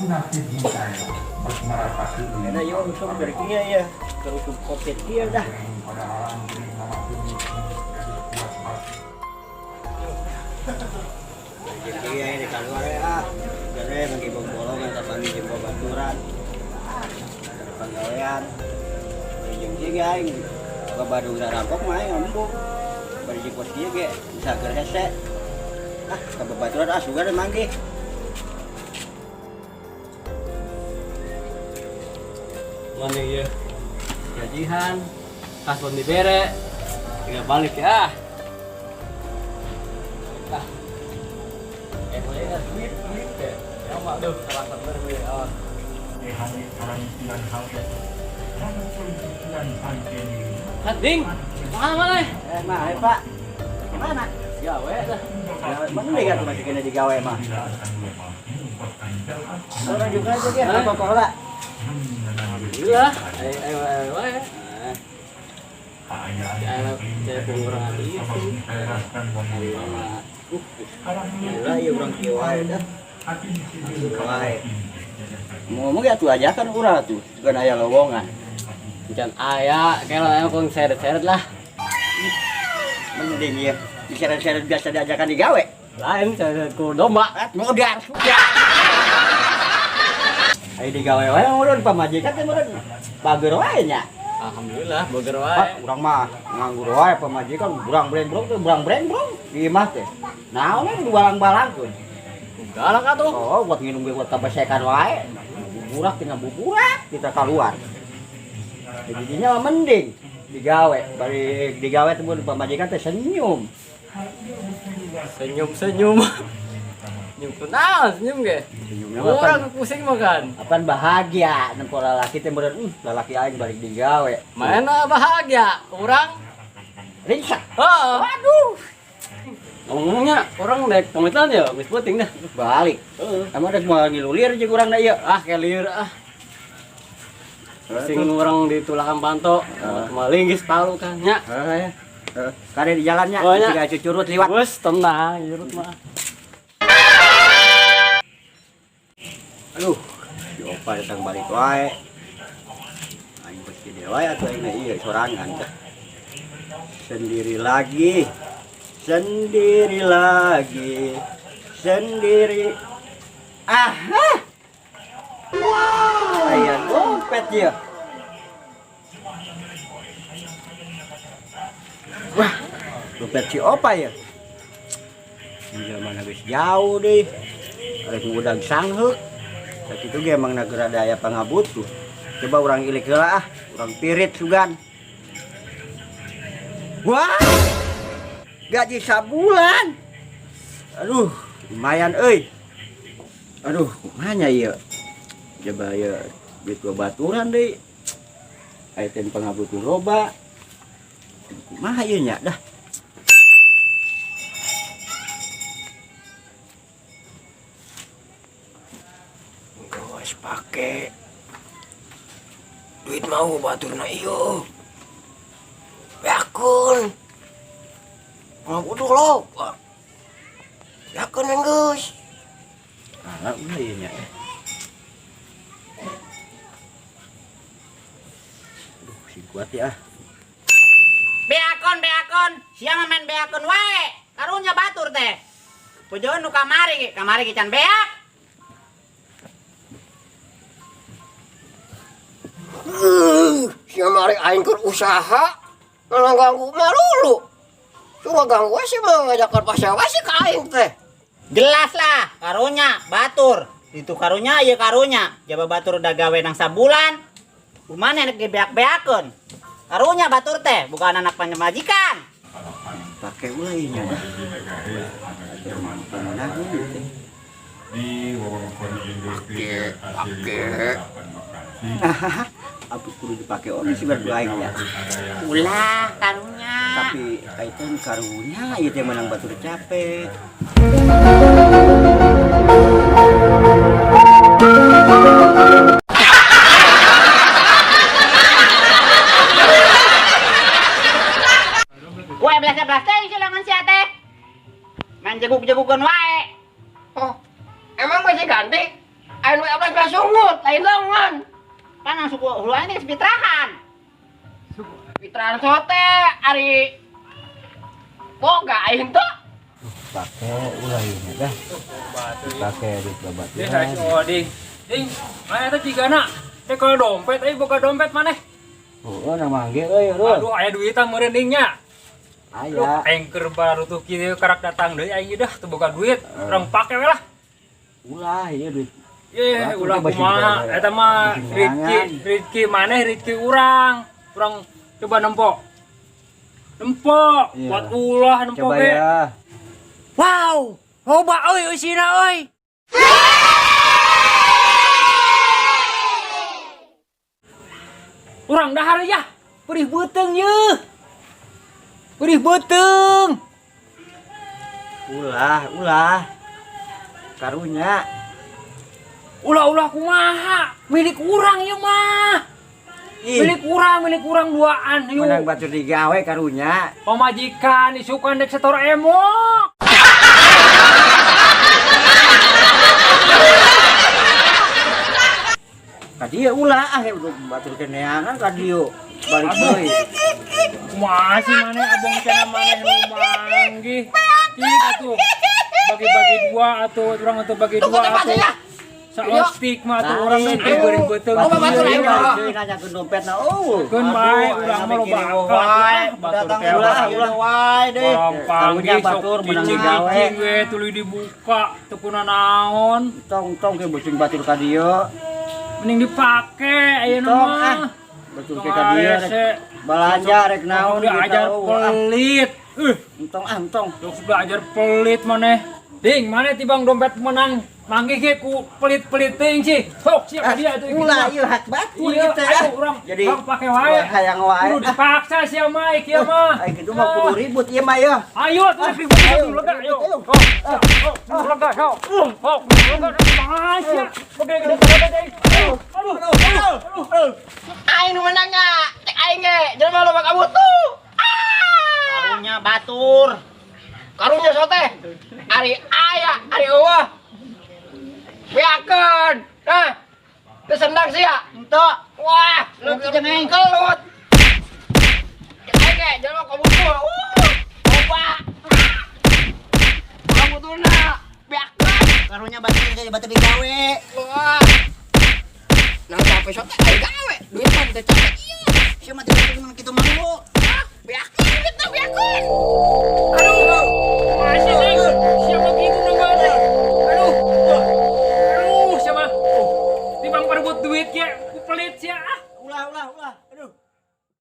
Enak ieu usum dari kieu ya. Keur usum Covid kieu dah. Jadi ya ini keluar ya. Jadi bagi bolongan tapi jeung babaturan. Panggawean. Bari jeung kieu ge aing. Babadung rampok mah aing embung. Bari jeung kos kieu ge bisa keur hese. Ah, ka babaturan ah sugan manggih. Mana ya? Gajihan, kasbon dibere, tinggal balik ya. Ah. Boleh ya, duit, duit deh. Ya mak duh, salah bener gue. Oh. Ah, ding, mana mana? Mah, Pak. Gimana? Gawe dah. Gawe mending atuh masih kena digawe mah. Orang juga aja ge, apa pola? Alhamdulillah. Ayo, ayo, ayo, ayo. Ya, saya pengurangan itu. Alhamdulillah ya urang kieu wae dah. Wae. Ngomong ya tuh aja kan urang tuh, bukan aya lowongan. Jangan aya, kayak lo emang seret-seret lah. Mending ya, diseret-seret biasa diajakan digawe. Lain seret ku domba. Modar sudah. Ayo digawe wae meureun pamajikan teh meureun bager wae nya. Alhamdulillah bager wae. Ah, urang mah nganggur wae pamajikan burang breng-brong teh burang breng-brong di imah teh. Naon we dibalang-balangkeun. Galak atuh. Oh, buat nginum ge buat kabesekan wae. Buburak tinggal buburak kita keluar. Jadinya mah mending digawe, bari digawe teh mun pamajikan teh senyum. Senyum-senyum. Senyum kunaon senyum ge? Senyumnya mah Urang pusing mah kan. Apaan bahagia nempo lalaki teh meureun, lalaki aing balik digawe. Mana bahagia urang? Ringsek. Heeh. Waduh. Ngomongnya orang dek pamitan ya, geus penting dah. Balik. Heeh. Emang rek moal ngilulir jeung urang da ieu. Ah, kayak lieur ah. Sing urang di tulakan panto, maling geus palu kan nya. Heeh ya. Heeh. Kade di jalannya, Oh, nya. siga cucurut liwat. Wes tenang, curut mah. Aduh, si Opa datang balik wae. Aing geus gede wae atuh aing ieu sorangan teh. Sendiri lagi. Sendiri lagi. Sendiri. Ah. Wow. Aya dompet ieu. Wah, dompet si Opa ya. Zaman habis jauh deh. Arek ngudag sangheuk. Sakitu ge emang negara daya pangabutuh. Coba urang ilik heula ah, urang pirit sugan. Wah. Gaji sabulan. Aduh, lumayan euy. Aduh, kumaha nya ieu? Coba ieu duit babaturan deui. Aya teh pangabutuh loba. Kumaha ieu nya dah. Geus pake duit mau baturna ieu. Beakeun. Ngabutuh loba. Beakeun geus. Ah, ulah ieu nya. Aduh, sing kuat ya. Beakon, beakon, siang main beakon wae. Karunya batur teh. Pujoon nu kamari ge, kamari ge can beak. Sia mari aing keur usaha, ngaganggu malulu. Cuma ganggu sih mah ngajakan pasewa sih ka aing teh. Jelas lah, karunya batur. Itu karunya ieu karunya. Jaba batur udah gawe nang sabulan. Kumana enak dibeak-beakeun. Karunya batur teh, bukan anak pamajikan. Pakai ulah ieu nya dah. Pake, pake. Apa kudu dipake oge sih berdua aing nya. Ulah karunya. Tapi kaitan karunya ieu teh menang batur capek. Wae belas-belas teh silangan sia teh. Main jeguk-jegukeun wae. Oh, emang masih ganti? Anu ablas mah sungut, lain lengan. Pan langsung suku hulu aing geus fitrahan. Fitrahan sote ari boga aing teh. Pake ulah ieu dah. Pake duit babaturan. Dia saya si Oding. Ding, mana eta cigana? Teh kalau dompet euy boga dompet maneh. Oh, na mangge euy, Rul. Aduh, aya duitan meureun ding nya. Aya. Aing keur baru tuh kieu karak datang deui aing dah teu boga duit. Urang pake we lah. Ulah ieu duit. Ye, Batu ulah teh basi kumaha. digawe. Eta mah Basi Rizky, neangan. Rizky maneh Rizky urang. Urang coba nempo. Nempo, Iya. buat ulah nempo Coba ge. ya. Wow, loba euy eusina euy. Urang dahar ya, perih beuteung ye. Perih beuteung. Ulah, ulah. Karunya. Ulah-ulah kumaha, milik urang ieu mah. Ih, Milik urang duaan yuk. menang batur digawe karunya. Pamajikan isukan dek setor emok. Ka dieu ulah ah udah batur keneangan ka dieu. Balik deui. Kumaha sih maneh abong cenah maneh nu manggih. Ih atuh. Bagi-bagi dua atuh, urang atuh bagi dua atuh. Saostik mah atuh urang teh teu beureum beuteung. Oh, batur aing mah. Deui nanyakeun dompetna oh. Keun bae urang mah loba akal. Batur Datang teh ulah, ulah wae deh. Orang Karunya panggih sok batur menang digawe. cicing-cicing we tuluy dibuka teu kunanaon. Tong tong ke beucing batur ka dieu. Mending dipake ayeuna Tong mah. ah. Batur ke ka dieu rek Rese. balanja rek naon Diajar gitu. Ah, pelit. Entong ah entong. Sok belajar pelit maneh. Ding, maneh tibang dompet menang manggih ge ku pelit-pelit teuing sih. Sok siap dia atuh. Ulah ieu hak batur Iya, kita. ayo urang Jadi urang pake wae. ulah hayang wae. Kudu dipaksa sia mah ieu mah. Ai kitu mah kudu ribut ieu mah ya. Ayo atuh ribut Ayo, atuh lega ayo. ayo. Sok, sok, lega sok. Sok, lega masya. Oke, gede gede gede. Aduh, aduh, aduh. Aing nu menang nya. Cek aing ge, jelema loba kabutuh. Ah! Karunya batur. Karunya sote. Ari aya, ari eueuh. Beakeun. Nah. Teu sendang sia. Entok. Wah, lu Lu jeung aing. kelut. Cek aing ge, jelema kabutuh. Loba. Kabutuhna. Beakeun. Karunya batur jadi batur digawe. Wah. Nang capek sote aing gawe. Duit mah teu capek ieu. Sia mah teu menang kitu mah lu. Ah, beakeun duitna beakeun. Aduh, masih ding. Siapa gitu nungguan? Aduh, aduh, siapa? Tibang perebut duit ya, ku pelit sia. Ah. Ulah ulah ulah.